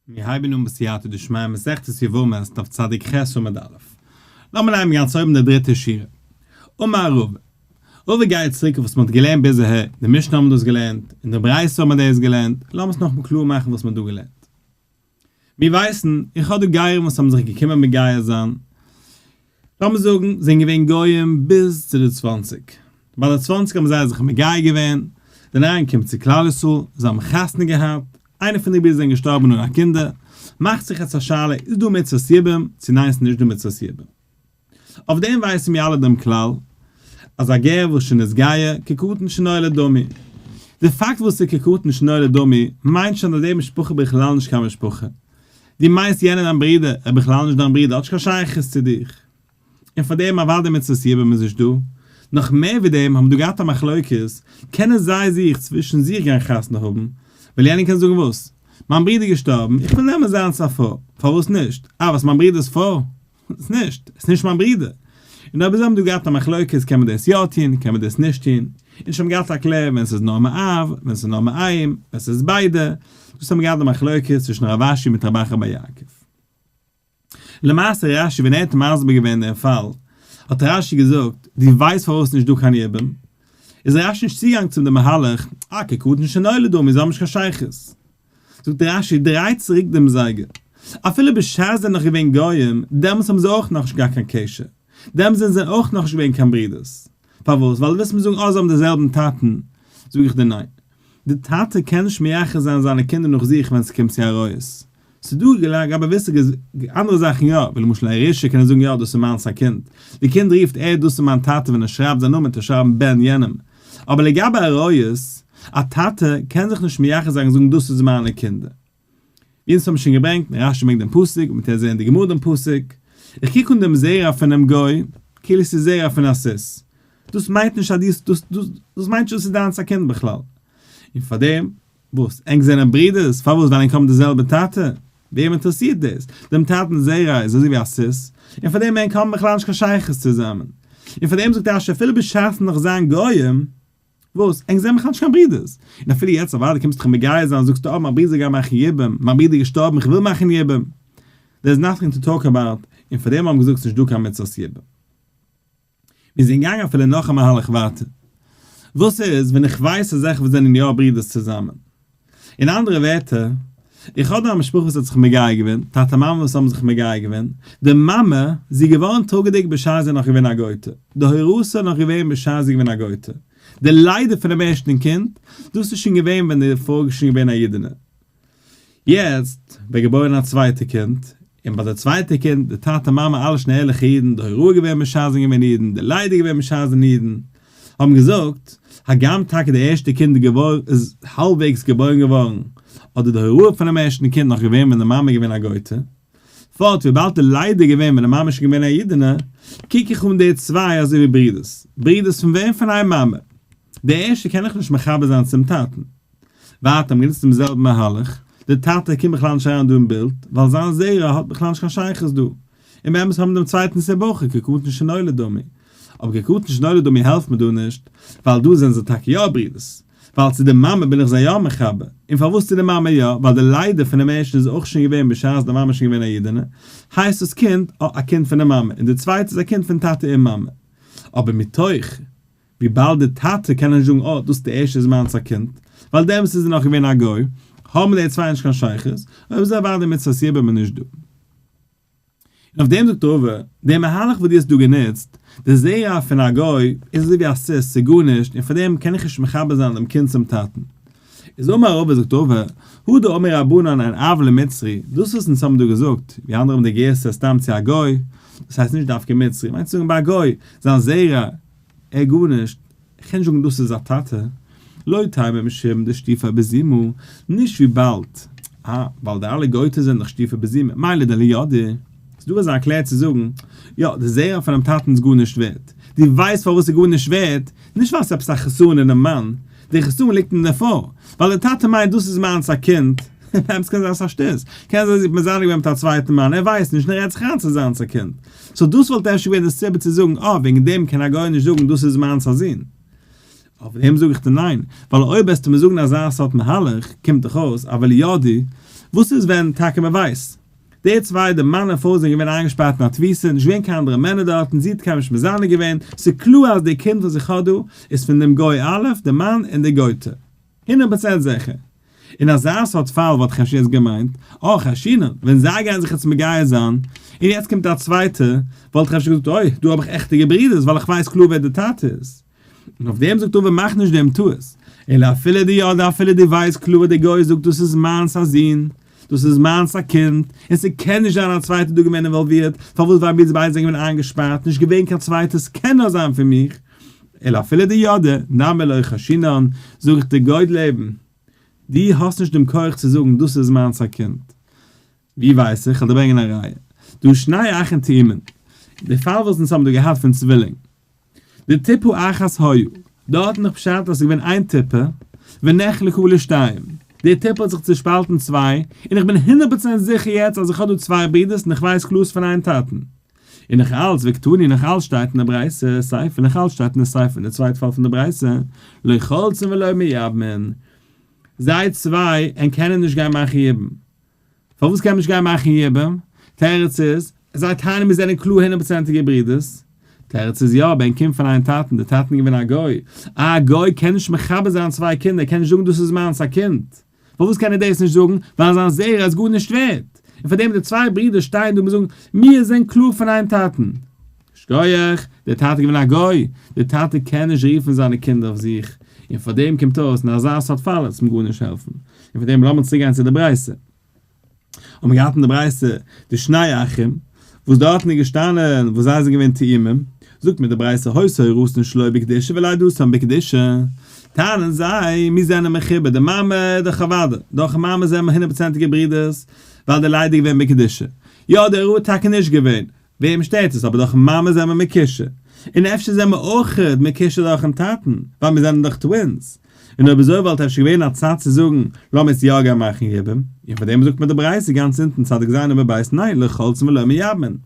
מיר הייבן אן בסייעתא דשמיא מסכת יבמות דף צדיק ח עמוד א'. לאמיר נעמען גאנץ אויבן די דריטע שורה. אמר רבא. רבא גייט צוריק אויף וואס מען האט געלערנט ביז אהער, די משנה האבן דאס געלערנט, אין די ברייתא האבן מיר דאס געלערנט, לאמיר עס נאכאמאל קלאר מאכן וואס מען האט דא געלערנט. מיר ווייסן, איך האב דא גרים וואס האבן זיך געקומען מגייר זיין, לאמיר זאגן, זענען געווען גויים ביז צו די צוואנציג. ביי די צוואנציג האבן זיי זיך מגייר געווען, זענען אריינגעקומען צו כלל ישראל, זיי האבן חתונה געהאט, איינער פון די ברידער זענען געשטארבן אן א קינדער, מאכט זיך יעצט א שאלה, איז דא מצוות יבום, צו ניין ס'איז נישט דא מצוות יבום. אויף דעם ווייסן מיר אלע דעם כלל, אז א גר וואס שנתגייר, כקטן שנולד דמי. די פאקט וואס ס'איז כקטן שנולד דמי, מיינט שוין אז די משפחה בכלל נישט קיין משפחה. דו מיינסט יענער דיין ברודער, ער איז בכלל נישט דיין ברודער, האט נישט קיין שייכות צו דיך. און פאר דעם אוודאי מצוות יבום איז נישט דא. נאך מער ווי דעם האבן דא געהאט א מחלוקת, קענען זיי זיך צווישן זיך גיין חתונה האבן, ווייל יענער קען זאגן וואס? מיין ברודער איז געשטארבן, איך וויל נעמען זיינס א פרוי, פארוואס נישט? אה וואס מיין ברודער'ס פרוי? איז נישט, איז נישט מיין ברודער. און אויב זיי האבן דא געהאט א מחלוקת קען מען דאס יא טון, קען מען דאס נישט טון. און שוין געהאט א קלער ווען ס'איז נאר מאב, ווען ס'איז נאר מאם, ווען ס'איז ביידע. דאס האבן געהאט די מחלוקת צווישן רב אשי מיט רב אחא בר יעקב. למעשה רשי ווען ער האט מסביר געווען דעם פאל, האט רשי געזאגט, דו ווייסט פארוואס נישט דא קיין יבום? איז רשי נישט צוגעגאנגען צום די מהלך, אה כקטן שנולד דמי, זיי האבן נישט קיין שייכות. זאגט רשי, דריי צוריק דעם זייגער. אפילו בשעת זיי זענען נאך געווען גויים, דעמאלטס האבן זיי אויך נאכנישט געהאט קיין קשר. דעמאלטס זענען זיי אויך נאכנישט געווען קיין ברידערס. פארוואס? ווייל דו ווילסט מיר זאגן אז זיי האבן די זעלבן טאטן. זאג איך דיר ניין. די טאטע קען נישט מייחס זיין זיינע קינדער נאך זיך ווען ס'קומט צו עריות. ס'דא לגבי געוויסע אנדערע זאכן יא, ווי למשל א ירושה קען ער זאגן יא דאס איז מיינס א קינד. די קינד רופט ער דאס איז מיין טאטע ווען ער שרייבט זיין נאמען טוט ער שרייבן בן יענעם. אבער לגבי עריות, א טאטע קען זיך נישט מייחס זיין און זאגן דאס איז מיינע קינדער. ווי אונז האבן שוין געברענגט און רשי ברענגט דעם פסוק און מ'טעט זעהן אין די גמרא דעם פסוק, איך קוק אן דעם זרע פונעם גוי כאילו ס'איז זרע פון א סוס, דאס מיינט נישט אז דאס דאס מיינט נישט אז ס'איז דיינס א קינד בכלל. און פארדעם, וואס? ענק זענען ברידערס? פארוואס? ווייל ענק האבן די זעלבע טאטע? וועם אינטערעסירט דאס? דעם טאטנ'ס זרע איז אזוי ווי א סוס, און פארדעם ענק האבן בכלל נישט קיין שייכות צוזאמען. און פארדעם זאגט רשי אפילו בשעת'ן נאך זיין גויים, וואס? ענק זענען בכלל נישט קיין ברידערס. און אפילו יעצט אוודאי קומסטו דיך מגייר זיין זאגסטו אה מיין ברודער גייט מאכן יבום, מיין ברודער איז געשטארבן איך וויל מאכן יבום. There is nothing to talk about, און פארדעם האבן געזאגט ס'נישט דא קיין מצוות יבום. מיר זענען געגאנגען אפילו נאך א מהלך ווייטער. וואס איז ווען איך ווייס אזעלכע וואס זענען יא ברידערס צוזאמען? אין אנדערע ווערטער, איך האב דא א משפחה וואס האט זיך מגייר געווען, טאטע מאמע וואס האבן זיך מגייר געווען, די מאמע, זי איז געווארן טראגעדיג בשעת זי איז נאך געווען א גויטע, די הוראת איז נאך געווען בשעת זי איז געווען א גויטע, די לידה פונעם ערשטן קינד, דאס איז שוין געווען ווען די פרוי איז שוין געווען א אידענע. יעצט ווערט געבוירן א צווייטע קינד, און ביי די צווייטע קינד, די טאטע מאמע אלע שוין ערליכע אידן, די הוראה געווען בשעת זענען געווען אידן, די לידה געווען בשעת זענען אידן, האבן געזאגט, הגם טאקע די ערשטע קינד איז האלבוועגס געבוירן געווארן, אדער די הוראה פונעם ערשטן קינד נאך געווען ווען די מאמע איז געווען א גויטע, פארט וויבאלד די לידה איז געווען ווען די מאמע איז שוין געווען א אידענע, קוק איך אן די צוויי אזוי ווי ברידערס, ברידערס פון וועם? פון איין מאמע. די ערשטע קען איך נישט מחבר זיין צום טאטן. ווייטער האבן גענוצט דעם זעלבן מהלך, דער טאטע קומט בכלל נישט אריין דא אין בילד, ווייל זיין זרע האט בכלל נישט קיין שייכות דא. און באמת האבן דעם צווייטן סיבה אויך כקטן שנולד דמי. אבער כקטן שנולד דמי העלפט מיר דא נישט, ווייל דא זענען זיי טאקע יא ברידערס. ווייל צו די מאמע בין איך זיי יא מחבר. און פארוואס צו די מאמע יא? ווייל די לידה פונעם ערשטן איז אויך שוין געווען בשעת די מאמע איז שוין געווען א אידענע, הייסט דאס קינד א קינד פון די מאמע, און די צווייטע איז א קינד פון טאטע און מאמע. אבער מתוך. וויבאלד די טאטע קען נישט זאגן אה דאס די ערשטע איז מיינס א קינד, ווייל דעמאלטס איז ער נאך געווען א גוי, האבן די צוויי נישט קיין שייכות, אויב אזוי אוודאי מצוות יבום איז נישט דא. און אויף דעם זאגט רבא, די מהלך וואס דו האסט דא גענוצט, די זרע פון א גוי איז אזוי ווי א סוס, ס'איז גארנישט, און פאר דעם קען איך נישט מחבר זיין דעם קינד צום טאטן. איז אמר רבא זאגט רבא, הא דאמור רבנן אין אב למצרי, דאס וואס אונז האבן דא געזאגט, ווי אנדערע האבן די גירסא סתם צו א גוי, דאס הייסט נישט דווקא מצרי, מיינט צו זאגן ביי א גוי, זיין זרע, ער גארנישט, איך קען נישט זאגן דאס איז א טאטע, לא תימא משום דשטיפא בזימא, נישט וויבאלד, אה, ווייל די אלע גויטעס זענען דאך שטיפא בזימא, מילא דלא ידעי, ס'איז דא אזא קלער צו זאגן, יא, די זרע פונעם טאטן איז גארנישט ווערט, דו ווייסט פארוואס ס'איז גארנישט ווערט, נישט ווייל ס'איז עפעס א חסרון אינעם מאן, די חסרון ליגט אין די פרוי, ווייל די טאטע מיינט דאס איז מיינס א קינד, באמת קען זיין ס'איז א שטות, קען זיין זי האט מזנה געווען מיט א צווייטן מאן, ער ווייסט נישט און ער רעדט זיך איין ס'איז זיינס א קינד. so דאס וואלט אפשר געווען די סיבה צו זאגן אה וועגן דעם קען א גוי נישט זאגן דאס איז מיינס א זון. אויף דעם זאג איך דיר ניין, ווייל אויב וועסטו מיר זאגן אזא סארט מהלך, קומט דאך אויס, אבל ידעי. וואס איז ווען טאקע מען ווייסט? די צוויי, די מאן און פרוי זענען געווען איינגעשפארט אין א תפיסה, נישט געווען קיין אנדערע מענער דארטן, זי האט קיינעם נישט מזנה געווען, ס'איז קלאר אז די קינד וואס איך האב דא איז פון דעם גוי א', די מאן, און די גוי'טע. 100% זיכער. אין אזא סארט פאל וואלט איך אפשר יעצט געמיינט, אה חיישינן, ווען זיי גייען זיך יעצט מגייר זיין, און יעצט קומט א צווייטע, וואלט איך אפשר געזאגט אוי, דא האב איך עכטיגע ברידערס ווייל איך ווייס קלאר ווער די טאטע איז. און אויף דעם זאגט רבא מאך נישט דעם טעות, אלא אפילו דידעי אפילו דו ווייסט קלאר די גוי זאגט דאס איז מיינס א זון, דאס איז מיינס א קינד, און ס'קען נישט זיין א צווייטער דא געווען אינוואלווירט, פארוואס ווייל מיר ביידע זענען געווען איינגעשפארט, נישט געווען קיין צווייטער ס'קען נאר זיין פון מיך, אלא אפילו דידעי, נמי לא חיישינן, זאג איך דיר גוט לעבן, דו האסט נישט דעם כח צו זאגן דאס איז מיינס א קינד. ווי ווייס איך? כ'וועל דיר ברענגען א ראיה. דהא שני אחין תאומין. די פאל וואס אונז האבן דא געהאט פון צווילינג. דטיפה אחת היו. דארט איז נאך פשט אז ס'איז געווען איין טיפה, ונחלקו לשתיים. די טיפה האט זיך צושפאלטן צוויי, און איך בין 100% זיכער יעצט אז איך האב דא צוויי ברידערס און איך ווייס קלאר ס'איז פון איין טאטן. און נאך אלץ, וקתני, נאך אלץ שטייט אין די ברייתא, סיפא, נאך אלץ שטייט אין די סיפא אין די צווייטע פאל פון די ברייתא, לא חולצין ולא מייבמין. זיי צוויי און קענען נישט גיין מאכן יבום. פארוואס קען מען נישט גיין מאכן יבום? תירוץ איז, זיי טענה'ן מיר זענען קלאר הונדערט פראצענטיגע ברידערס. תירוץ איז יא, אבער ער קומט פון איין טאטן, די טאטן איז געווען א גוי. א גוי קען נישט מחבר זיין צוויי קינדער, ער קען נישט זאגן דאס איז מיינס א קינד. פארוואס קען ער דאס נישט זאגן? ווייל זיין זרע איז גארנישט ווערט. און פאר דעם די צוויי ברידער שטייען דא און זאגן, מיר זענען קלאר פון איין טאטן. שכוח, דער טאטע איז געווען א גוי, דער טאטע קען נישט רופן זיינע קינדער אויף זיך, און פאר דעם קומט אויס אין אזא סארט פאל וועט עס אים גארנישט העלפן. און פאר דעם לאמיר צוריק גיין צו די ברייתא. האבן מיר געהאט אין די ברייתא די שני אחים, וואס דארטן איז געשטאנען וואס זיי זענען געווען תאומים, זאגט מיר די ברייתא היתה הורתן שלו בקדושה ולידתן בקדושה, טענה'ן זיי, מיר זענען מחובר, די מאמע דאך אוודאי, דורכ'ן מאמע זענען מיר הונדערט פראצענטיגע ברידערס, ווייל די לידה איז געווען בקדושה. יא, די הוראה איז טאקע נישט געווען, וועם שטערט עס? אבער דורכ'ן מאמע זענען מיר מקושר. און אפשר זענען מיר אויך מקושר דורכ'ן טאטן, ווייל מיר זענען דאך twins. און אויב אזוי וואלט אפשר געווען א צד צו זאגן, לאמיר עס יא גיין מאכן יבום. און פאר דעם זאגט מיר די ברייתא גאנץ אונטן צדיק ז' עמוד ב', ניין, לא חולצין ולא מייבמין.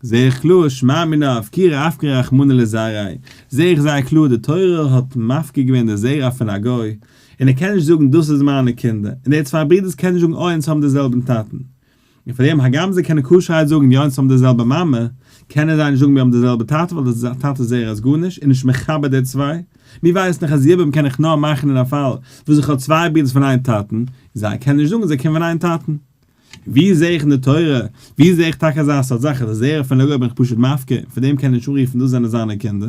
זע איך קלאר, שמע מינה אפקירה אפקריה רחמנא לזרעיה. זע איך זייער קלאר, די תורה האט מפקיר געווען די זרע פון א גוי, און ער קען נישט זאגן דאס איז מיינע קינדער, און די צוויי ברידערס קענען נישט זאגן אוי אונז האבן די זעלבן טאטן. און פאר דעם הגם זיי קענען כשר'הייט זאגן יא אונז האבן די זעלבע מאמע, קענען זיי נישט זאגן מיר האבן די זעלבע טאטע ווייל די טאטע זרע איז גארנישט און נישט מחבר די צוויי. מיר ווייסן דאך אז יבום קען איך נאר מאכן אין א פאל וואס איך האב צוויי ברידערס פון איין טאטן, זיי קענען נישט זאגן זיי קומען פון איין טאטן. ווי זעה איך אין די תורה, ווי זעה איך טאקע אזא סארט זאך אז די זרע פון לגוי בין איך פשוט מפקיר און פאר דעם קען איך נישט אנרופן דאס זענען זיינע קינדער.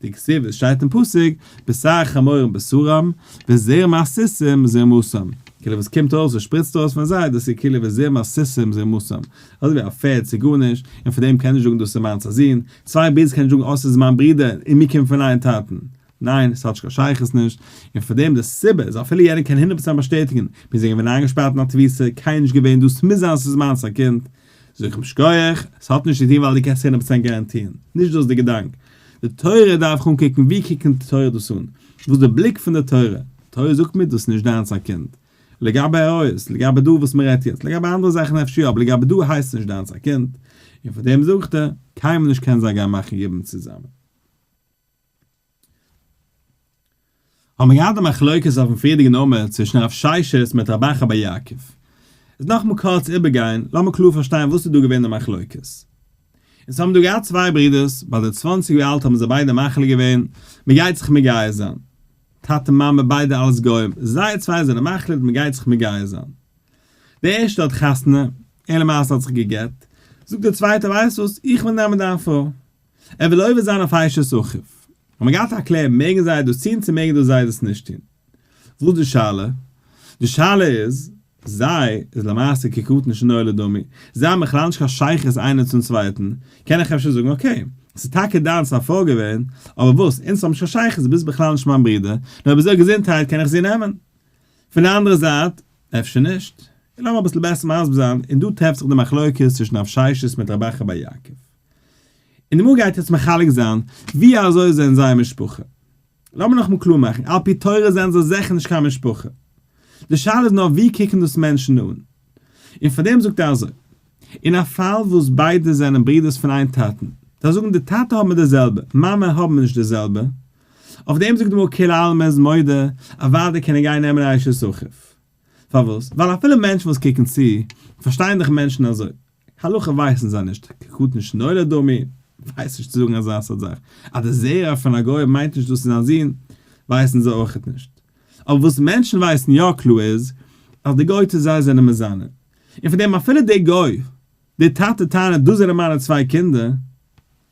דכתיב עס שטייט אין פסוק, בשר חמורים בשרם, וזרמת סוסים זרמתם. כאילו וואס קומט ארויס וואס שפריצט ארויס פון זיי, דאס איז כאילו וזרמת סוסים זרמתם. אזוי ווי א פערד צו גארנישט, און פון דעם קען נישט זאגן דאס איז מיינס א זון. צוויי ברידערס קענען נישט זאגן אה ס'איז מיין ברודער און מיר קומען פון איין טאטן. ניין, ס'האט נישט קיין שייכות נישט. און פאר דעם די סיבה איז אפילו יענער קען הונדערט פראצענט באשטעטיגן, מיר זענען געווען איינגעשפארט אין א תפיסה, קיינער נישט געווען דא, ס'מוז זיין ס'איז מיינס א קינד. זאג איך אים שכוח, ס'האט נישט צו טון ווייל דו קענסט הונדערט פראצענט גאראנטירן. נישט דאס איז די געדאנק. די תורה דארף איך אנקוקן, ווי קוקט די תורה דאס אן? וואס איז די בליק פון די תורה? די תורה זאגט מיר דאס איז נישט דיינס א קינד. לגבי עריות, לגבי דא וואס מ'רעדט יעצט, לגבי אנדערע זאכן אפשר יא, אבער לגבי דא הייסט עס נישט דיינס א קינד. און פאר דעם זאגט ער, קיינמאל נישט קענען זיי גיין מאכן יבום צוזאמען. האבן מיר געהאט די מחלוקת אויפן פריערדיגן עמוד צווישן רב ששת מיט רב אחא בר יעקב. איז נאכאמאל קורץ איבערגיין, לאמיר קלאר פארשטיין וואס איז דא געווען די מחלוקת. אונז האבן דא געהאט צוויי ברידערס, ביי די צוואנציג יאר אלט האבן זיי ביידע מחליט געווען, מען גייט זיך מגייר זיין. טאטע מאמע ביידע אלעס גוים, זיי צוויי זענען מחליט מען גייט זיך מגייר זיין. דער ערשטער האט חתונה, ער למעשה האט זיך גע'גט, זאגט דער צווייטער ווייסט וואס, איך וויל נעמען דיין פרוי. ער וויל עובר זיין אויף אשת אחיו. האט מען געהאט א קלער מעגן זיי דאס טון צו מעגן דאס זיי דאס נישט טון. וואס די שאלה? די שאלה איז, זיי איז למעשה כקטן שנולד דמי, זיי האבן בכלל נישט קיין שייכות איינער צום צווייטן, קען איך אפשר זאגן okay, ס'איז טאקע דיינס א פרוי געווען, אבער וואס, אונז האבן נישט קיין שייכות, דו ביסט בכלל נישט מיין ברודער, נאר אויב אזוי געזונטהייט קען איך זי נעמען. פון די אנדערע זייט, אפשר נישט. און לאמיר אביסל בעסער מסביר זיין, און דא טרעפט זיך די מחלוקת צווישן רב ששת מיט רב אחא בר יעקב. און די גמרא גייט יעצט מחלק זיין ווי אזוי זענען זיי א משפחה. לאמיר נאכאמאל קלאר מאכן, על פי תורה זענען זיי זיכער נישט קיין משפחה. די שאלה איז נאר ווי קוקן דאס מענטשן אן. און פאר דעם זאגט ער אזוי, אין א פאל וואס ביידע זענען ברידערס פון איין טאטן, זיי זאגן די טאטע האבן מיר די זעלבע, מאמע האבן מיר נישט די זעלבע, אויף דעם זאגט די גמרא כולי עלמא איז מודה, אוודאי קען ער גיין נעמען אשת אחיו. פארוואס? ווייל אפילו מענטשן וואס קוקן צו, פארשטייען דאך מענטשן אזוי. הלכה ווייסן זיי נישט, כקטן שנולד דמי, ווייסט נישט צו זאגן אזא סארט זאך. אז די זרע פון א גוי מיינט נישט דאס איז זיין זון, ווייסן זיי אויכעט נישט. אבער וואס מענטשן ווייסן יא קלאר איז, אז די גוי'טע זיי זענען מזנה. און פון דעם אפילו די גוי, די טאטע טענה'ט דאס זענען מיינע צוויי קינדער,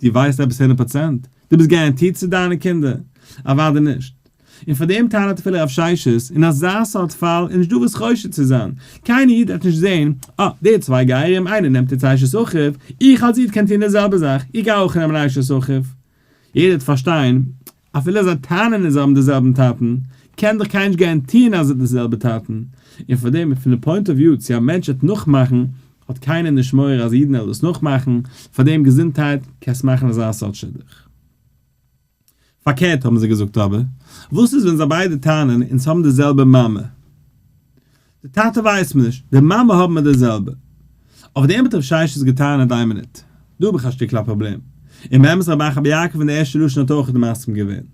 דו ווייסט עפעס הונדערט פראצענט? דו ביסט גאראנטירט צו דיינע קינדער? אוודאי נישט. און פאר דעם טענה'ט אפילו רב ששת, אין אזא סארט פאל איז נישט דא וואס חושד צו זיין, קיין איד וועט נישט זען, אה, די צוויי גרים, איינער נעמט יעצט אשת אחיו, איך אלס איד קען טון די זעלבע זאך, איך גיי אויך נעמען אשת אחיו. יעדער וועט פארשטיין, אפילו זיי טענה'ן אז זיי האבן די זעלבן טאטן, קען דאך קיינער נישט גאראנטירן אז עס איז די זעלבע טאטן, און פאר דעם פון די point of view צו א מענטש וועט נאכמאכן, האט קיינער נישט מורא אז אידן וועלן דאס נאכמאכן, פאר דעם געזונטהייט קענסט מאכן אזא סארט שידוך. פארקערט האבן זיי געזאגט אבער, וואס איז ווען זיי ביידע טענה'ן אונז האבן די זעלבע מאמע? די טאטע ווייסט מען נישט, די מאמע האבן מיר די זעלבע. אויף דעם האט רב ששת געטענה'ט איין מינוט, דא האב איך א שטיקל א פראבלעם. און באמת רב אחא בר יעקב אין די ערשטע לשון האט אויך מסכים געווען.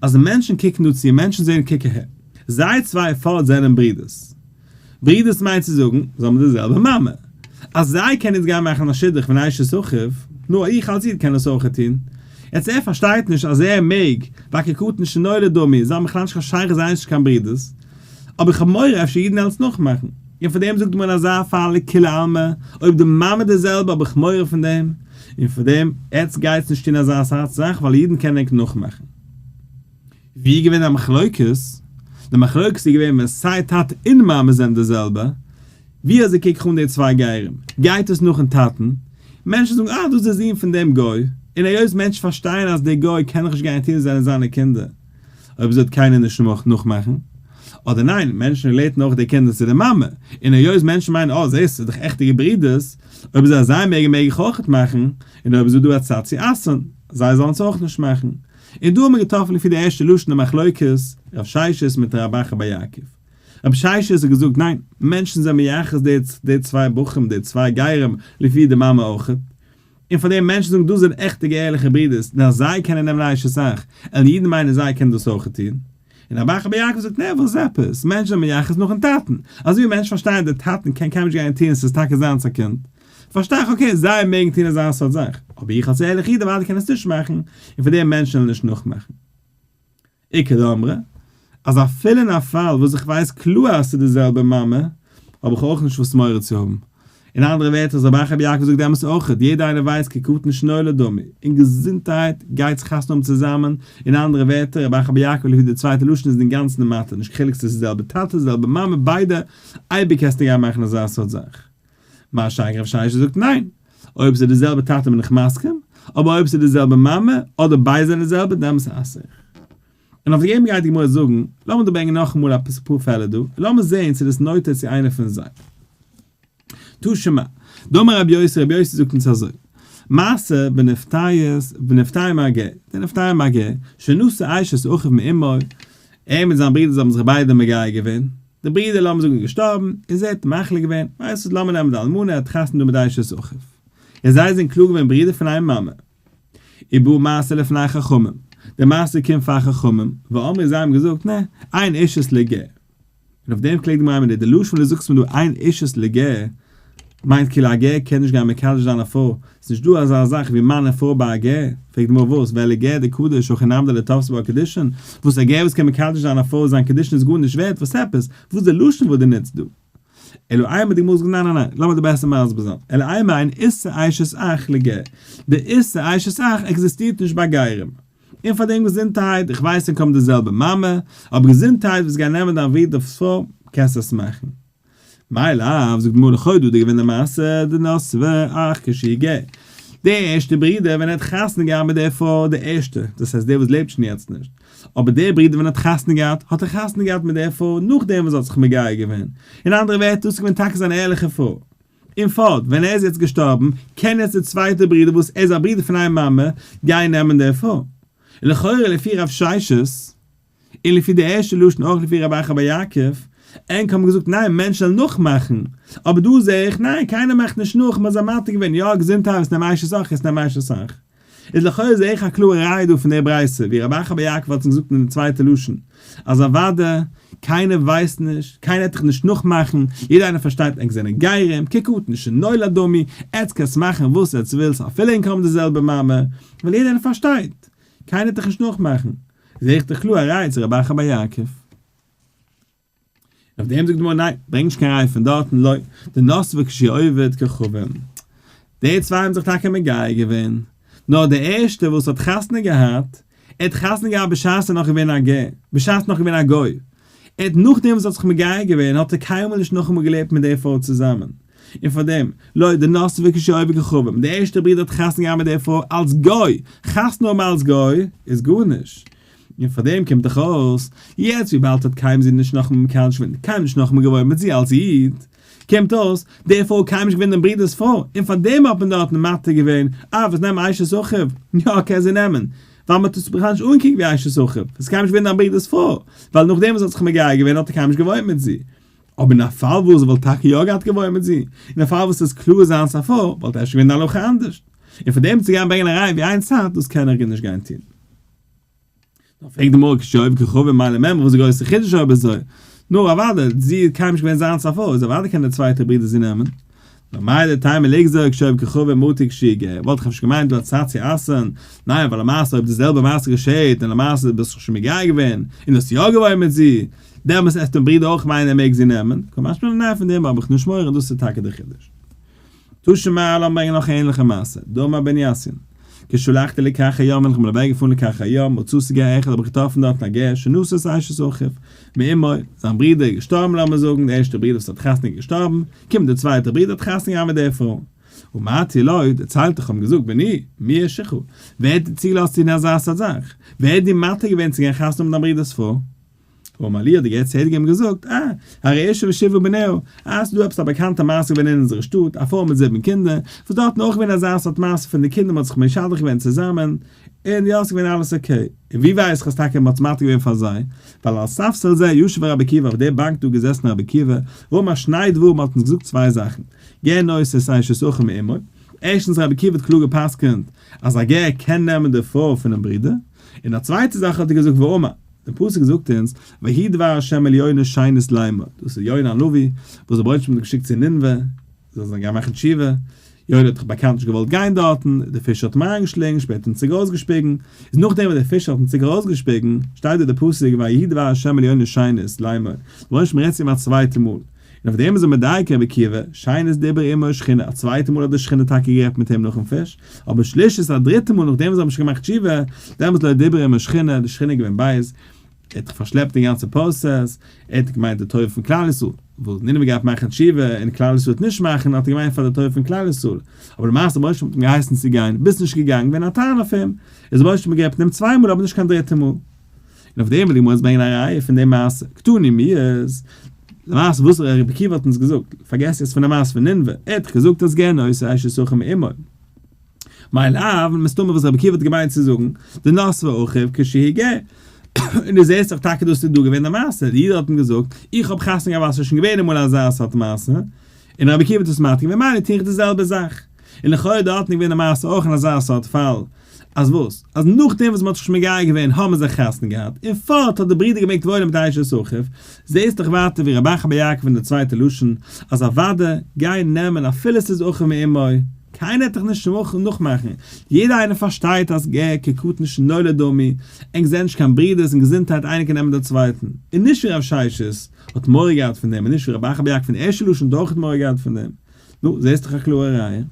אז די מענטשן קוקן דא צו און מענטשן זעהן קוק אהער, זיי צוויי פארט זענען ברידערס. ברידערס מיינט צו זאגן, זיי האבן די זעלבע מאמע. אז זיי קענען יעצט גיין מאכן א שידוך פון אשת אחיו, נו איך אלס איד קען עס אויכעט טון. יעצט ער פארשטייט נישט אז ער מעג, ווייל כקטן שנולד דמי, זיי האבן בכלל נישט קיין שייכות זיי נישט קיין ברידערס. אבער איך האב מורא אפשר אידן וועלן עס נאכמאכן. און פאר דעם זאגט מען אזא פאל לכולי עלמא, אויב די מאמע די זעלבע האב איך מורא פון דעם, און פאר דעם עטץ גייטס נישט טון אזא סארט זאך ווייל אידן קענען ענק נאכמאכן. ווי איז געווען א מחלוקת? די מחלוקת איז געווען ווען סיי טאטע און מאמע זענען די זעלבע, ווי אזוי קוק איך אן די צוויי גרים? גייט עס נאכן טאטן? מענטשן זאגן אה דאס איז די זון פון דעם גוי, און היות מענטשן פארשטייען אז דער גוי קען דאך נישט גאראנטירן זיי זענען זיינע קינדער, אויב אזוי וועט קיינער נישט נאכמאכן. אדער ניין, מענטשן relate ן אויך די קינדער צו די מאמע, און היות מענטשן מיינען אה זעסט ס'איז דאך עכטיגע ברידערס, אויב אזוי אז זיי מעגן מעג איך אויכעט מאכן, און אויב אזוי דא א צד צו אסר'ן, זיי זאלן עס אויך נישט מאכן. און דא האט מען געטראפן לפי די ערשטע לשון די מחלוקת רב ששת מיט רב אחא בר יעקב. רב ששת האט געזאגט ניין, מענטשן זענען מייחס די צוויי בחורים די צוויי גרים לפי די מאמע אויכעט, און פאר דעם מענטשן זאגן דאס זענען עכטיגע ערליכע ברידערס און אז זיי קענען נעמען אשת אח, און אידן מיינען זיי קענען דאס אויך טון. און רב אחא בר יעקב זאגט נע וואס עפעס, מענטשן זענען מייחס נאכן טאטן, אזוי ווי מענטשן פארשטייען דער טאטן קען קיינמאל נישט גאראנטירן ס'איז טאקע זיינס א קינד, פארשטיי איך okay זיי מעגן טון אזא סארט זאך, אבער איך אלס ערליכע איד אוודאי קען עס נישט מאכן, און פאר דעם מענטשן וועלן נישט נאכמאכן. איכא דאמרי, אז אפילו אין א פאל וואס איך ווייס קלאר אז ס'איז די זעלבע מאמע, האב איך אויך נישט וואס מורא צו האבן. אין אנדערע ווערטער, אז רבי אחא בר יעקב זאגט די אמת אויכעט, יעדער איינער ווייסט כקטן שנולד דמי, און געזונטהייט גייט זיך חתונה האבן צוזאמען, אין אנדערע ווערטער, רבי אחא בר יעקב לפי די צווייטע לשון איז אינגאנצן די מתיר, נישט קיין חילוק צו ס'איז די זעלבע טאטע, די זעלבע מאמע, ביידע, אייביג קענסטו גיין מאכן אזא סארט זאך. מה שאין כן רב ששת זאגט ניין, אויב ס'איז די זעלבע טאטע בין איך מסכים, אבער אויב ס'איז די זעלבע מאמע, אדער ביידע זענען די זעלבע, דעמאלטס אסר איך. און אויף דעם גייט די גמרא זאגן, לאמיר דא ברענגען נאכאמאל אפאר פעלער דא, און לאמיר זען צו דאס נוטה צו איינער פון זיי. תא שמע, דאמר רבי יוסי, רבי יוסי זאגט אונז אזוי, מעשה בנפטרית, בנפטר מהגר, דער נפטר מהגר, שנשא אשת אחיו מאמו, ער מיט זיין ברודער זיי האבן זיך ביידע מגייר געווען, דער ברודער לאמיר זאגן איז געשטארבן, און זי האט מחליט געווען, ווייסט וואס לאמיר נעמען די אלמנה, ער האט חתונה דא מיט אשת אחיו. און זיי זענען קלאר געווען ברידער פון איין מאמע. ובא מעשה לפני חכמים, די מעשה קומט פאר חכמים, ואמרו זיי האבן געזאגט, נע, אין אישות לגר. און אויף דעם פלעגט די גמרא מיט די לשון וואס דו זאגסט מיר דא אין אישות לגר, מיינט כאילו א גר קען נישט גיין מקדש זיין א פרוי, ס'איז נישט דא אזא זאך ווי מאן און פרוי ביי א גר, פרעגט די גמרא וואס, ולגר דקדיש הכי נמי דלא תפסי בה קידושין, וואס א גר וואס קען מקדש זיין א פרוי זיין קידושין איז גארנישט ווערט, וואס עפעס, וואס די לשון וואס דו נוצט דא? אלא אימא די גמרא זאגט ניין ניין ניין, לאמיר דיר בעסער מסביר זיין, אלא אימא אין איסור אשת אח לגר, די איסור אשת אח עקזיסטירט נישט ביי גרים, און פאר דעם געזונטהייט, איך ווייס ענק האבן די זעלבע מאמע, אבער געזונטהייט וועסט גיין נעמען דיין ברודער'ס פרוי, קענסט עס מאכן. מאי לאו, זאגט די גמרא לכאו' דא די געווען די מעשה דנסבה אח כשהוא גר, די ערשטע ברודער ווען ער האט חתונה געהאט מיט די פרוי די ערשטע, דאס הייסט דער וואס לעבט שוין יעצט נישט, אבער דער ברודער ווען ער האט חתונה געהאט האט ער חתונה געהאט מיט די פרוי נאכדעם וואס זי האט זיך מגייר געווען, אין אנדערע ווערטער דאס איז געווען טאקע זיין ערליכע פרוי. און פארט ווען ער איז יעצט געשטארבן קען יעצט דער צווייטער ברודער וואס ער איז א ברודער פון איין מאמע גיין נעמען די פרוי. לכאורה לפי רב ששת און לפי די ערשטע לשון אויך לפי רבי אחא בר יעקב, ענק האבן געזאגט ניין מענטשן וועלן נאכמאכן, אבער דא זעה איך ניין קיינער מאכט נישט נאך, מ'האט זיי מתיר געווען יא געזונטהייט עס נעם אשת אח עס נעם אשת אח. איז לכאורה זעה איך א קלארע ראיה דא פון די ברייתא ווי רב אחא בר יעקב האט עס געזאגט אין די צווייטע לשון אז אוודאי קיינער ווייסט נישט, קיינער וועט דיך נישט נאכמאכן, יעדער איינער פארשטייט ענק זענען גרים, כקטן שנולד דמי, עטץ קענטס מאכן וואס עטץ ווילטס אפילו ענק האבן די זעלבע מאמע, ווייל יעדער איינער פארשטייט, קיינער וועט דיך נישט נאכמאכן. זעה איך די קלארע ראיה צו רב אחא בר יעקב. אויף דעם זאגט די גמרא ניין, ברענג נישט קיין ראיה פון דארטן, לא דנסבו כשהוא עובד כוכבים. די צוויי האבן זיך טאקע מגייר געווען, נאר דער ערשטער וואס האט חתונה געהאט, ער האט חתונה געהאט בשעת ער איז נאך געווען א גר, בשעת נאך געווען א גוי, ער האט נאכדעם וואס ער האט זיך מגייר געווען האט ער קיינמאל נישט נאכאמאל געלעבט מיט די פרוי צוזאמען, און פארדעם, לא דנסבו כשהוא עובד כוכבים, דער ערשטער ברודער האט חתונה געהאט מיט די פרוי אלס גוי, חתונה האבן אלס גוי איז גארנישט, און פאר דעם קומט דאך אויס, יעצט וויבאלד האט קיינמאל זי נישט נאכאמאל מקדש געווען, קיינמאל נישט נאכאמאל געוואוינט מיט זי אלס איד, קומט אויס, די פרוי קיינמאל נישט געווען דעם ברודער'ס פרוי, און פאר דעם האט מען דארטן מתיר געווען, אה וואס נעם אשת אחיו, יא קען זי נעמען, ווייל מען האט עס בכלל נישט אנגעקוקט ווי אשת אחיו, עס איז קיינמאל נישט געווען דיין ברודער'ס פרוי, ווייל נאכדעם וואס ער האט זיך מגייר געווען האט ער קיינמאל נישט געוואוינט מיט זי. אבער אין א פאל וואס ער וואלט טאקע יא געהאט געוואוינט מיט זי, אין א פאל וואס עס איז קלאר זיינס א פרוי, וואלט אפשר געווען די הלכה אנדערשט. און פאר דעם צו גיין ברענגען א ראיה ווי איין צד, דאס קען איך נישט גיין טון. נאר פרעגט די גמרא כשהוא עובד כוכבים מאי למימרא וואס איז די גרויסע חידוש אויב אזוי? נו אוודאי, זי איז קיינמאל נישט געווען זיינס א פרוי, איז אוודאי קען דער צווייטער ברודער זי נעמען. נאר מהו דתימא ליגזור כשהוא עובד כוכבים אטו כשהוא גר, וואלט איך אפשר געמיינט דא א צד צו אסר'ן, ניין ווייל למעשה אויב די זעלבע מעשה געשעהט און למעשה ביסט זיך שוין מגייר געווען און האסט יא געוואוינט מיט זי, דעמאלס עסט דער ברודער אויך מיינען ער מעג זי נעמען, קא משמע לן ניין פון דעם האב איך נישט מורא און דאס איז טאקע דער חידוש. תא שמע לאמיר ברענגען נאך א ענליכע מעשה, דאמר בן יאסין, כשהלכתי לכרכי הים ווען איך בין אוועק געפארן לכרכי הים, מצאתי גר אחד האב איך געטראפן דארטן א גר שנשא את אשת אחיו מאמו, זיין ברודער איז געשטארבן לאמיר זאגן דער ערשטער ברודער וואס האט חתונה איז געשטארבן, קומט דער צווייטער ברודער האט חתונה געהאט מיט דער פרוי. אמרתי לו, דערציילט איך האב אים געזאגט, בני, מי הרשיך, ווער האט דיר צוגעלאזט צו טון אזא סארט זאך? ווער האט דיר מתיר געווען צו גיין חתונה האבן מיט דיין ברודער'ס פרוי? אמר לי האט דער גר צדק אים געזאגט, אה, הרי אשה ושבעה בניה, אה, ס'איז דא עפעס א באקאנטע מעשה געווען אין אונזערע שטאט, א פרוי מיט זיבן קינדער, וואס דארטן אויך געווען אזא סארט מעשה פון די קינדער מ'האט זיך משדך געווען צוזאמען, און יא ס'איז געווען אלעס okay. און ווי ווייס איך אז טאקע מ'האט עס מתיר געווען פאר זיי, ווייל על ספסל זה ישב רבי עקיבא אויף די באנק דא געזעסן רבי עקיבא, ואמר שני דברים האט אונז געזאגט צוויי זאכן, גר נושא את אשת אחיו מאמו, ערשטנס רבי עקיבא האט קלאר גע'פסק'נט אז א גר קען נעמען די פרוי פונעם ברודער, און א צווייטע זאך האט ער געזאגט ואמר, דער פסוק זאגט אונז, ויהי דבר ה' אל יונה שנית לאמור, דאס איז יונה הנביא, וואס דער רבונו של עולם האט געשיקט צו נינוה, זאל זיי גיין מאכן תשובה, יונה האט דאך באקאנט נישט געוואלט גיין דארטן, דער פיש האט אים אריינגעשלינגען, שפעטער אים צוריק ארויסגעשפיגן, איז נאכדעם וואס דער פיש האט אים צוריק ארויסגעשפיגן, שטייט דא דער פסוק ויהי דבר ה' אל יונה שנית לאמור, דער רבונו של עולם רעדט צו אים א צווייטע מאל, און אויף דעם איז ער מדייק רבי עקיבא, שנית דיבר עמו שכינה, א צווייטע מאל האט די שכינה טאקע גערעדט מיט אים נאכן פיש, אבער שלישית א דריטע מאל נאכדעם וואס זיי האבן שוין געמאכט תשובה, דעמאלטס לא דיבר עמו שכינה, די שכינה איז געווען בייז, ער האט זיך פארשלעפט די גאנצע process, ער האט געמיינט די טובה פון כלל ישראל, וואס נינוה גייט מאכן תשובה און כלל ישראל וועט נישט מאכן, האט ער געמיינט פאר די טובה פון כלל ישראל, אבער למעשה משה האט אים געהייסן צו גיין, ביסט נישט געגאנגען, געווען א טענה אויף אים, איז משה האט געגעבן אים צוויי מאל אבער נישט קיין דריטע מאל. און אויף דעם וויל די גמרא אונז ברענגען א ראיה פון די מעשה, קתני מיהת, למעשה וואס רבי עקיבא האט אונז געזאגט, פארגעס יעצט פון די מעשה פון נינוה, ער האט דאך געזאגט אז גר נושא אשת אחיו מאמו. מאי לאו, מסתמא וואס רבי עקיבא האט געמיינט צו זאגן, דנסבו אחיו כשהוא גר. און דו זעסט דאך טאקע דאס איז דא געווען די מעשה, די איד האט אים געזאגט, איך האב חתונה געהאט ווייל עס איז שוין געווען אמאל אזא סארט מעשה, און רבי עקיבא האט עס מתיר געווען, ממילא טו איך די זעלבע זאך. און לכאורה דארטן איז געווען די מעשה אויך אין אזא סארט פאל, אז וואס? אז נאכדעם וואס מ'האט זיך שוין מגייר געווען האבן זיי חתונה געהאט, און פארט האט די ברודער געמעגט וואוינען מיט אשת אחיו, זעהסט דאך ווייטער ווי רבי אחא בר יעקב אין די צווייטע לשון, אז אוודאי גיי נעמען אפילו ס'איז אחיו מאמו, קיינער וועט דיך נישט נאכמאכן, יעדער איינער פארשטייט אז גר כקטן שנולד דמי, ענק זענען נישט קיין ברודערס און געזונטהייט איינער קען נעמען די צווייטן, און נישט ווי רב ששת האט מורא געהאט פון דעם און נישט ווי רבי אחא בר יעקב פון ערשטע לשון האט אויך מורא געהאט פון דעם, נו, זעהסט דאך א קלארע ראיה. און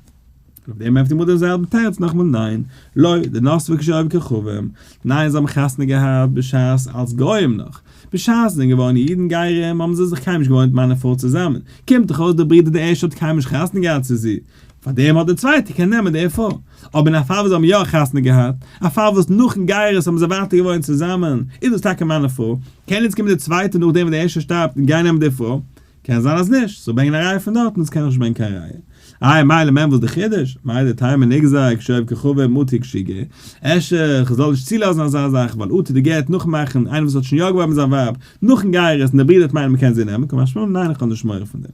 אויף דעם ענטפערט די גמרא דעם זעלבן תירוץ נאכאמאל ניין, לא, דנסבו כשהוא עובד כוכבים, ניין זיי האבן חתונה געהאט בשעת אלס גוים נאך, בשעת זיי זענען געווארן אידן גרים האבן זיי זיך קיינמאל נישט געוואוינט מאן און פרוי צוזאמען, קומט דאך אויס דער ברודער דער ערשטער האט קיינמאל נישט חתונה געהאט צו זי, פארדעם האט דער צווייטער קען נעמען די פרוי, אבער אין א פאל וואס זיי האבן יא חתונה געהאט, א פאל וואס נאכן גירות האבן זיי ווייטער געוואוינט צוזאמען, איז דאס טאקע מאן און פרוי, קען יעצט קומען דער צווייטער נאכדעם וואס דער ערשטער שטארבט און גיין נעמען די פרוי, קען זיין אז נישט, סאו ברענגען א ראיה פון דארטן, דאס קען איך נישט ברענגען קיין ראיה. איי מילא מען וואס די חידוש? מהו דתימא ליגזור כשהוא עובד כוכבים אטו כשהוא גר, אפשר כ'זאל נישט צולאזן אזא זאך ווייל אטו די גר וועט נאכמאכן איינער וואס האט שוין יא געוואוינט מיט זיין ווייב נאכן גירות און דער ברודער וועט מיינען מ'קען זי נעמען, קא משמע לן ניין איך האב נישט מורא פון דעם.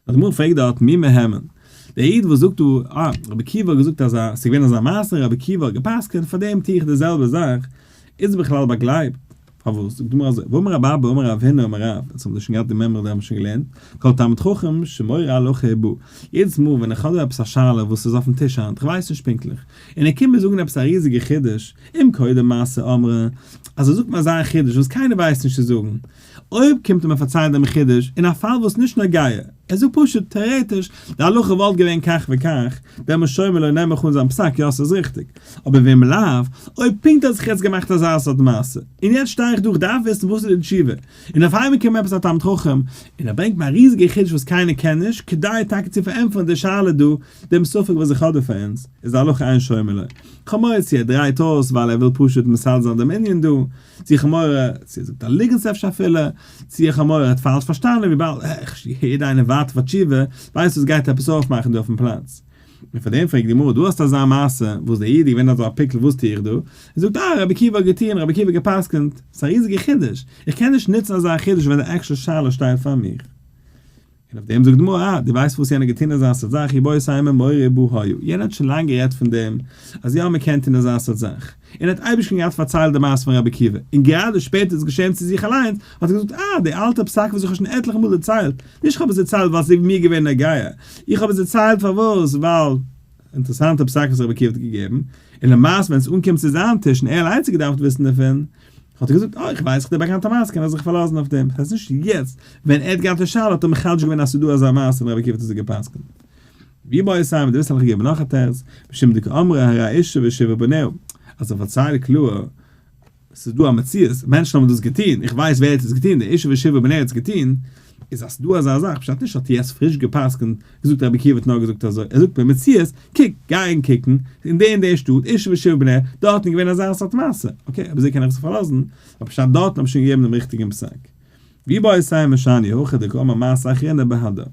נאר די גמרא פרעגט דארט מי מהימן? דער איד וואס זאגט דא, אה, רבי עקיבא האט געזאגט אזא, ס'איז געווען אזא מעשה און רבי עקיבא האט גע'פסק'ענט, פאר דעם טו איך די זעלבע זאך, איז בכלל באגלייבט? פארוואס? זאגט די גמרא אזוי, ואמר רב אבא אמר רב הונא אמר רב, אונז האבן דאס שוין געהאט די מימרא דא האבן מיר שוין געלערנט, כל תלמיד חכם שמורה הלכה ובא, יעדעס מאל ווען איך האב דא עפעס א שאלה וואס איז אויפן טיש היינט, איך ווייס נישט פונקטליך, און ער קומט מיר זאגן עפעס א ריזיגע חידוש, אם קודם מעשה אמרה, אז ער זאגט מיר אזא חידוש וואס קיינער ווייסט נישט צו זאגן, אויב קומט ער מיר פארציילן דעם חידוש אין א פאל וואס נישט נוגע, ער זאגט פשוט טעארעטיש, די הלכה וואלט געווען כך וכך, דעמאלס שומעין לו נעם איך אן זיין פסק יא ס'איז ריכטיג. אבער ואם לאו, אויב פונקט האט זיך יעצט געמאכט אזא סארט מעשה, און יעצט שטיי איך דא איך דארף וויסן וואס איז די תשובה, און אויף איינמאל קומט עפעס א תלמיד חכם, און ער ברענגט מיר א ריזיגע חידוש וואס קיינער קען נישט, כדי טאקע צו פארענטפערן די שאלה דא, דעם ספק וואס איך האב דא פאר אונז, איז די הלכה אין שומעין לו. כ'האב מורא צו ער דרייט אויס ווייל ער וויל פשוט מסדר זיין דעם ענין דא, צו איך האב מורא צו ער זאגט א ליגנט אפשר אפילו, צו איך האב מורא ער האט פאלש פארשטאנען וויבאלד יעדער איינער ווארט אויף א תשובה, ווייסט וואס גייט עפעס אויפמאכן דא אויפן פלאץ. און פאר דעם פרעגט די גמרא דו האסט אזא מעשה וואס דער איד איז געווען אזא פיקל וואס טו איך דא? ער זאגט אה רבי עקיבא האט געטון רבי עקיבא האט גע'פסק'נט, ס'איז א ריזיגע חידוש, איך קען נישט נוצן אזא חידוש ווען די actual שאלה שטייט פאר מיך. און אויף דעם זאגט די גמרא, אה, דו ווייסט וואס יענער האט געטון אזא סארט זאך, איבעית אימא מורא ובא היה, יענער האט שוין לאנג גערעדט פון דעם אז יא מען קען טון אזא סארט זאך, און ער האט אייביג שוין געהאט פארציילט די מעשה פון רבי עקיבא, און גראדע שפעטער איז געשען צו זיך אליינס, האט ער געזאגט, אה, די אלטע פסק וואס איך האב שוין עטליכע מאל דערציילט, נישט איך האב עס דערציילט ווייל ס'איז מיר געווען נוגע, איך האב עס דערציילט פארוואס, ווייל. אינטערעסאנטע פסק וואס רבי עקיבא האט געגעבן, און למעשה ווען עס אנקומט צו זיין טיש און ער אליינס האט געדארפט וויסן דערפון, האט ער געזאגט, אה, איך ווייס איך די באקאנטע מעשה, קען איך זיך פארלאזן אויף דעם. ס'הייסט נישט יעצט, ווען ער האט געהאט די שאלה האט ער מחדש געווען אז ס'איז דא אזא מעשה און רבי עקיבא האט אזוי גע'פסק'נט. ואיבעית אימא, דו ווילסט וועל איך געבן נאך א תירוץ, משום דקאמרה הרי אשה ושבעה בניה, אז ער פארציילט קלאר, ס'איז דא א מציאות, מענטשן האבן דאס געטון, איך ווייס ווער האט עס געטון, דער אשה ושבעה בניה האט עס געטון, איז אז ס'דא אזא זאך, פשט נישט האט יעצט פריש גע'פסק'נט, געזאגט רבי עקיבא האט נאר געזאגט אזוי, ער זאגט במציאות, קוק, גיי און קוקן, אין די און די שטאט, אשה ושבעה בניה, דארטן איז געווען אזא סארט מעשה, okay, אבער אזוי קען איך זיך פארלאזן, ווייל פשט דארטן האב איך שוין געגעבן דעם ריכטיגן פסק. ואיבעית אימא שאני הכא דקאמר מעשה אחרינא בהדה.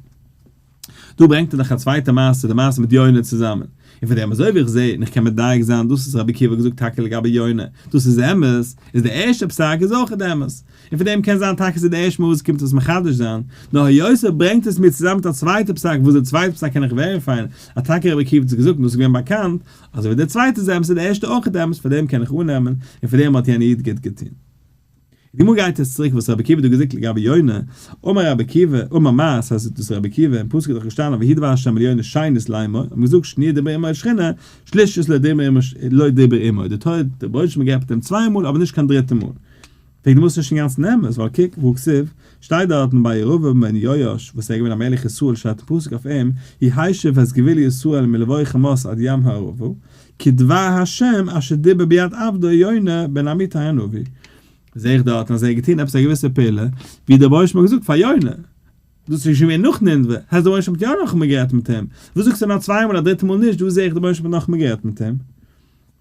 דא ברענגט ער דאך א צווייטע מעשה, די מעשה מיט יונה צוזאמען. און פון דעם אזוי ווי איך זע און איך קען מדייק זיין דאס וואס רבי עקיבא האט געזאגט טאקע לגבי יונה, דאס איז אמת, איז די ערשטע פסק איז אויך אמת. און פון דעם קען זיין טאקע ס'איז די ערשטע מאל וואס קומט עס מחדש זיין, נאר היות ער ברענגט עס מיר צוזאמען מיט א צווייטע פסק וואס די צווייטע פסק קען איך verify ען אז טאקע רבי עקיבא האט עס געזאגט און דאס איז געווען באקאנט, אזוי ווי די צווייטע איז אמת איז די ערשטע אויך אמת, פאר דעם קען איך אננעמען, און פון דעם האט יענער איד גוט געטון. די גמרא גייט יעצט צוריק וואס רבי עקיבא האט דא געזאגט לגבי יונה, אמר רבי עקיבא, אמר מר, ס'הייסט דאס רבי עקיבא, אין פסוק איז דאך געשטאנען ויהי דבר ה' אל יונה שנית לאמור, האט מען געזאגט שניה דיבר עמו שכינה, שלישית לא דיבר עמו לא דיבר עמו, די תורה דער רבונו של עולם געבט אים צוויי מאל אבער נישט קיין דריטע מאל. פרעגט די גמרא ס'נישט אינגאנצן אמת, ווייל קוק והא כתיב, שטייט דארטן ביי ירבעם בן יואש וואס ער איז געווען א מלך ישראל שטייט אין פסוק אויף אים, הוא השיב את גבול ישראל מלבוא חמת עד ים הערבה, כדבר ה' אשר דיבר ביד עבדו יונה בן אמיתי הנביא. זעה איך דארטן אז ער האט געטון עפעס א געוויסע פעולה, ווי דער רבונו של עולם האט געזאגט פאר יונה. דאס איז שוין געווען נאך נינוה, הייסט דער רבונו של עולם האט יא נאכאמאל גערעדט מיט אים. וואס זאגסטו נאר צוויי מאל א דריטע מאל נישט, דא זעה איך דער רבונו של עולם האט נאכאמאל גערעדט מיט אים.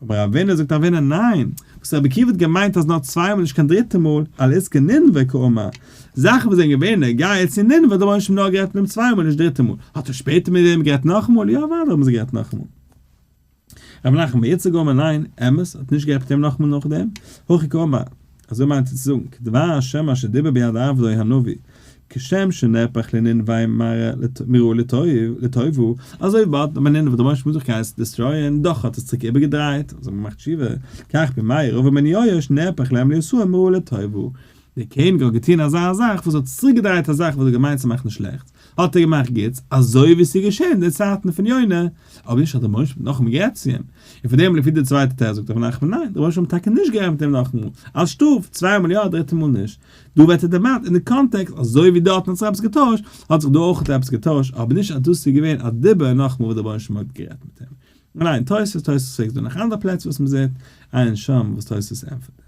אבער רבינא זאגט רבינא ניין, וואס רבי עקיבא האט געמיינט אז נאר צוויי מאל נישט קיין דריטע מאל, על עסקי נינוה קאמר, זאכן וואס זענען געווען נוגע צו נינוה האט דער רבונו של עולם נאר גערעדט מיט אים צוויי מאל נישט דריטע מאל, האט ער שפעטער מיט אים גערעדט נאכאמאל? יא אוודאי האבן זיי גערעדט נאכאמאל. רבי נחמן בר יצחק אמר ניין, אמת, האט נישט גערעדט מיט אים נאכאמאל נאכדעם, הכי קאמר, אזוי מיינט ער צו זאגן, כדבר השם אשר דיבר ביד עבדו הנביא, כשם שנהפך לנינוה מרעה לטובה, אזוי ווי ביי נינוה האט דער רבונו של עולם זיך געהייסן destroy ען, דאך האט עס צוריק איבערגעדרייט, אזוי האט מען געמאכט תשובה, כך בימי ירבעם בן יואש נהפך להם לישראל מרעה לטובה. דער קעניג האט געטון אזא זאך וואס האט צוריקגעדרייט א זאך וואס האט געמיינט צו מאכן שלעכטס, האט ער געמאכט גוטס, אזוי ווי עס איז געשען אין די צייטן פון יונה, אבער נישט אז דער רבונו של עולם האט נאכאמאל גערעדט צו אים, און פון דעם לפי די צווייטע תירוץ זאגט רבי נחמן ניין, דער רבונו של עולם האט טאקע נישט גערעדט מיט אים נאכאמאל, אלס שטראף, צוויי מאל יא, דריטע מאל נישט. דא ווערט ער דערמאנט אין די קאנטעקסט אזוי ווי דארטן האט זיך עפעס געטוישט, האט זיך דא אויך עפעס געטוישט, אבער נישט אז דאס איז געווען א דיבור נאכאמאל וואס דער רבונו של עולם האט גערעדט מיט אים. און עיין תוספות, תוספות פרעגט דא נאך אנדערע פלעצער וואס מען זעט, עיין שם וואס תוספות ענטפערט.